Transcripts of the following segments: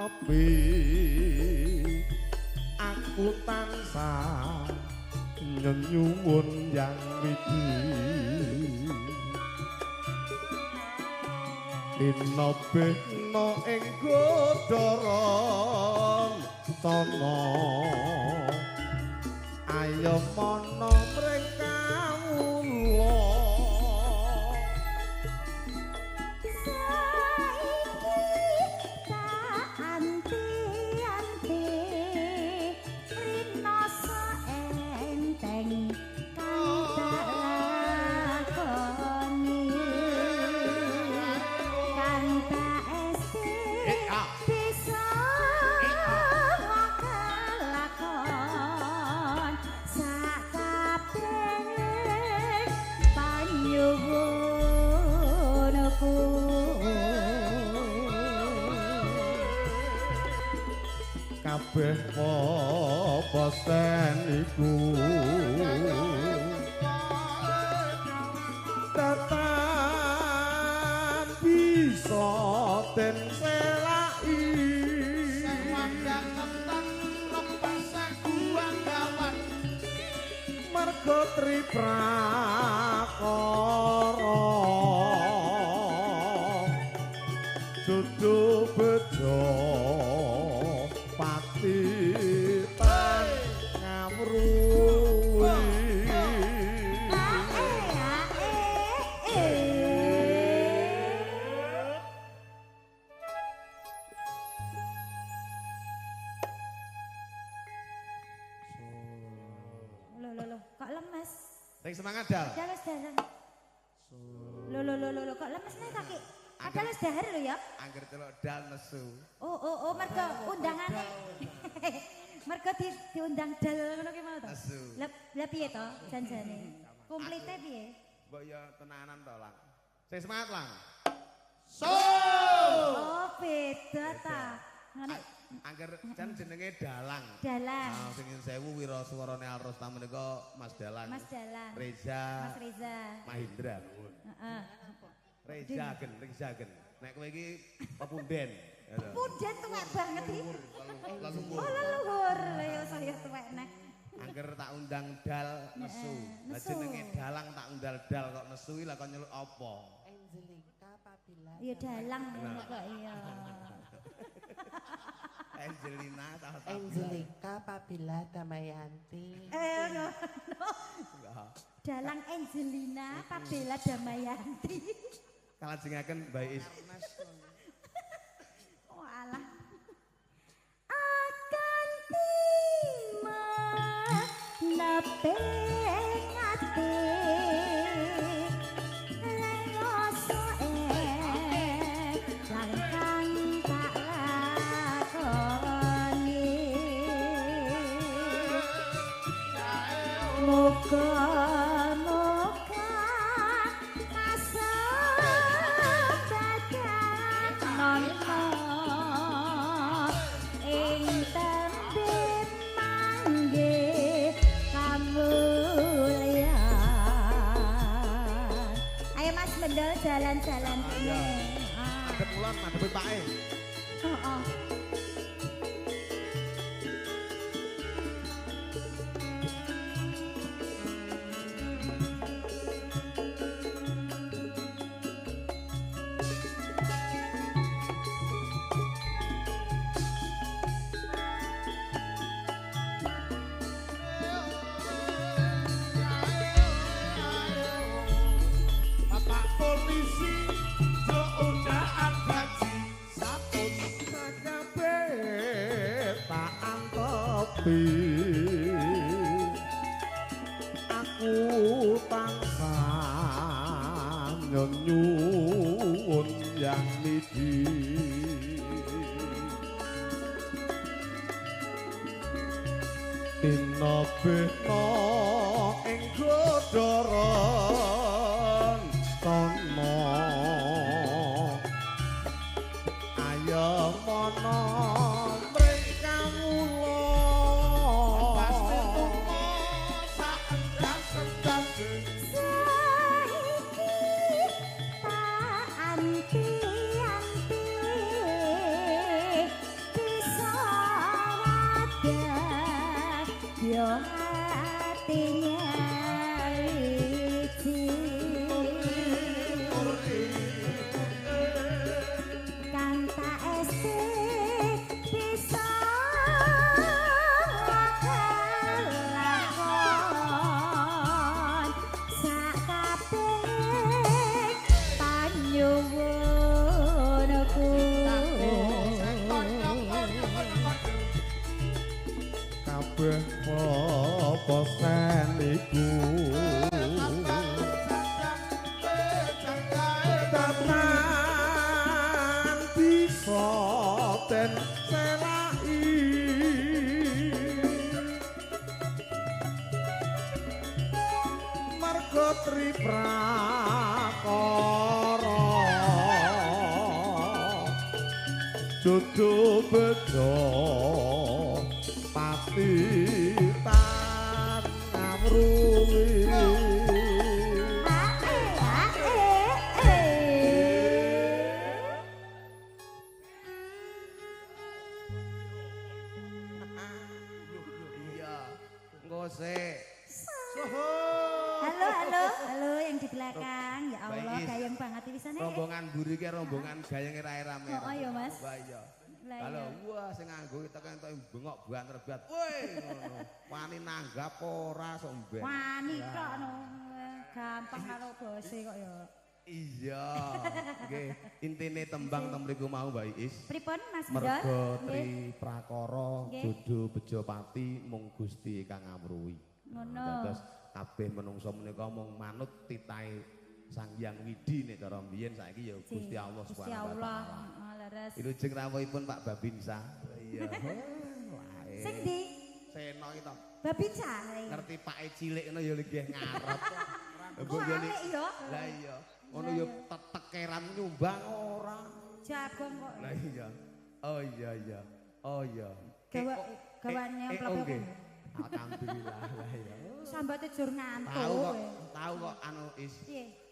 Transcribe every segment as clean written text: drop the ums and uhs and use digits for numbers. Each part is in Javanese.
nepi aku tansah nyuwun yang widi dina bena ing godharan tana ayo mana mring kawula saiki tak anti-anti rinoso enteng kang tak lakoni kang tak esti bisa kelakon sakabeh panyuwunku. Kabeh papasen iku tetan bisa den selaki mergo triprakara dudu bejo pati tan ngamruhi. Loh, loh, loh, kok lemes? Sing semangat dal. Padahal wis dalan. Loh, loh, loh, loh, kok lemes nih kaki? Padahal wis dahar lho ya. Angger celok dal nesu. Oh, oh, oh, mergo undangane. Mergo diundang dal ngono ki mau to. Nesu. Lah, lah piye to janjane? Komplite piye? Mbok ya tenanan to, Lang. Sing semangat, Lang. So. Oh, beda ta. Ngono Angger jan jenenge dalang. Dalang. Ah, sing sewu wira swarane Al Rosta menika Mas Dalang. Mas Dalang. Reza. Mas Reza. Mahindra. Heeh. Reza gen, Reza gen. Nek kowe iki pepunden. Pepunden tuwek banget iki. Leluhur. Oh, leluhur. Lah ya saya tuwek neh. Angger tak undang dal nesu. Lah jenenge dalang tak undal dal kok nesu iki lah kok nyeluk apa? Angelika Pabila. Ya dalang ngono kok iya. Angelina Angelika Pabila Damayanti. Ngono. Dalang Angelina Pabila Damayanti. Kalajengaken Mbak Is. Oh alah. Akan tiba nepeng ati rasa langkang tak lakoni. Muga-muga kasembadan nono ing tembe manggih kamulyan. Ayo Mas Mendol jalan-jalan kene. Madhep kulon, madhepe pake. Heeh. Bapak polisi jo undaan gaji 100 sakabeh tak antepi. Aku tansah nyuwun yang nidi. Dina bena ing godharan tana ayo mana mring kawula pasti tumo saendang-endang. Saiki tak anti-anti den selai marga tri prakara jodo bejo pati tan ngawruhi. Halo, halo, halo yang di belakang. Ya Allah, gayeng banget wisane. Rombongan mburi ki rombongan gayenge rame-rame. Oh iya, Mas. Wah iya. Halo, wah sing nganggo teko entuk bengok banter banget. Woi, ngono. Wani nanggap ora sok mben. Wani tok no. Gampang karo bose kok ya. Iya. Nggih, intine tembang teng mriku mau Mbak Iis. Pripun Mas Ndor? Merga tri prakara jodo bejo pati mung Gusti kang ngawruhi. Ngono. Dados kabeh menungsa menika mung manut titahe Sang Hyang Widi nek cara mbiyen saiki ya Gusti Allah Subhanahu wa taala. Heeh, leres. Wilujeng rawuhipun Pak Babinsa. Iya. Sing ndi? Seno iki to. Babinsa. Ngerti pake cilik ngono ya nggih ngarep. Mbok yo ya. Lah iya. Ngono ya tetekeran nyumbang ora. Jagung kok. Lah iya. Oh iya iya. Oh iya. Gawane amplop. Alhamdulillah lah ya. Sambate jur ngantuk. Tahu kok anu Is. Piye?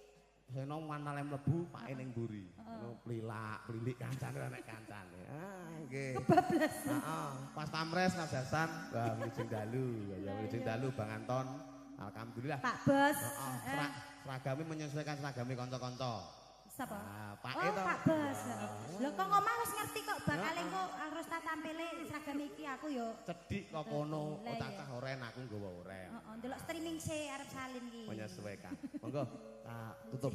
Seno manale mlebu pake ning mburi. Ngono plilak, plilik kancane nek kancane. Ah nggih. Kebablasan. Heeh, pas tamres ngajasan, wah wilujeng dalu. Ya wilujeng dalu Bang Anton. Alhamdulillah. Pak Bos. Heeh, seragame menyesuaikan seragame kanca-kanca. Sapa? Pak oh, Pak Bos. Lho kok ngomah wis ngerti kok bakal engko harus tak tampile seragam iki aku yo. Cedhik kok kono, cacah oren aku nggawa oren. Heeh, ndelok streaming se arep salin iki. Menyesuaikan. Monggo tak tutup.